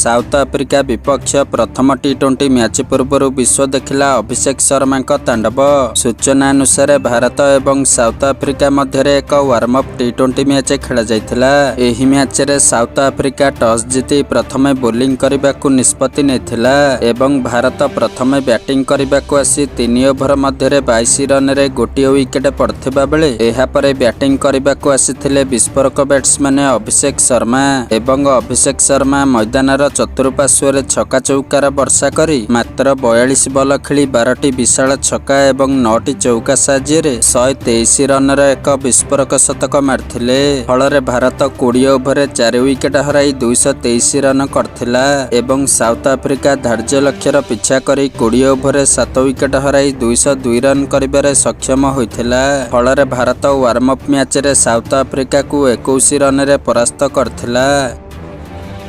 South Africa ବିପକ୍ଷ ପ୍ରଥମ ଟି-20 match ପୂର୍ବରୁ ବିଶ୍ୱ ଦେଖିଲା ଅଭିଷେକ ଶର୍ମାଙ୍କ ତାଣ୍ଡବ। ସୂଚନା ଅନୁସାରେ, ଭାରତ ଏବଂ ସାଉଥ ଆଫ୍ରିକା ମଧ୍ୟରେ ଏକ ୱାର୍ମ ଅପ୍ ଟି-20 ମ୍ୟାଚ୍ ଖେଳାଯାଇଥିଲା। ଏହି ମ୍ୟାଚରେ ସାଉଥ ଆଫ୍ରିକା ଟସ୍ ଜିତି ପ୍ରଥମେ ବୋଲିଂ କରିବାକୁ ନିଷ୍ପତ୍ତି ନେଇଥିଲା ଏବଂ ଭାରତ ପ୍ରଥମେ ବ୍ୟାଟିଂ କରିବାକୁ ଆସି 3 ଓଭର ମଧ୍ୟରେ 22 ରନରେ 1 ୱିକେଟ୍ ପଡ଼ିଥିବା ବେଳେ, ଏହାପରେ ବ୍ୟାଟିଂ କରିବାକୁ ଆସିଥିଲେ ବିସ୍ଫୋରକ ବ୍ୟାଟ୍ସମ୍ୟାନ୍ ଅଭିଷେକ ଶର୍ମା। ଏବଂ ଅଭିଷେକ ଶର୍ମା ମଇଦାନର ଚତୁଃପାର୍ଶ୍ୱରେ ଛକା ଚୌକାର ବର୍ଷା କରି ମାତ୍ର 42 ବଲ ଖେଳି 12ଟି ବିଶାଳ ଛକା ଏବଂ 9ଟି ଚୌକା ସାହାଯ୍ୟରେ 123 ରନର ଏକ ବିସ୍ଫୋରକ ଶତକ ମାରିଥିଲେ। ଫଳରେ ଭାରତ 20 ଓଭରରେ 4 ୱିକେଟ୍ ହରାଇ 223 ରନ କରିଥିଲା ଏବଂ ସାଉଥ ଆଫ୍ରିକା ଧାର୍ଯ୍ୟ ଲକ୍ଷ୍ୟର ପିଛା କରି 20 ଓଭରରେ 7 ୱିକେଟ୍ ହରାଇ 202 ରନ କରିବାରେ ସକ୍ଷମ ହୋଇଥିଲା। ଫଳରେ ଭାରତ ୱାର୍ମ ଅପ୍ ମ୍ୟାଚରେ ସାଉଥ ଆଫ୍ରିକାକୁ 21 ରନରେ ପରାସ୍ତ କରିଥିଲା।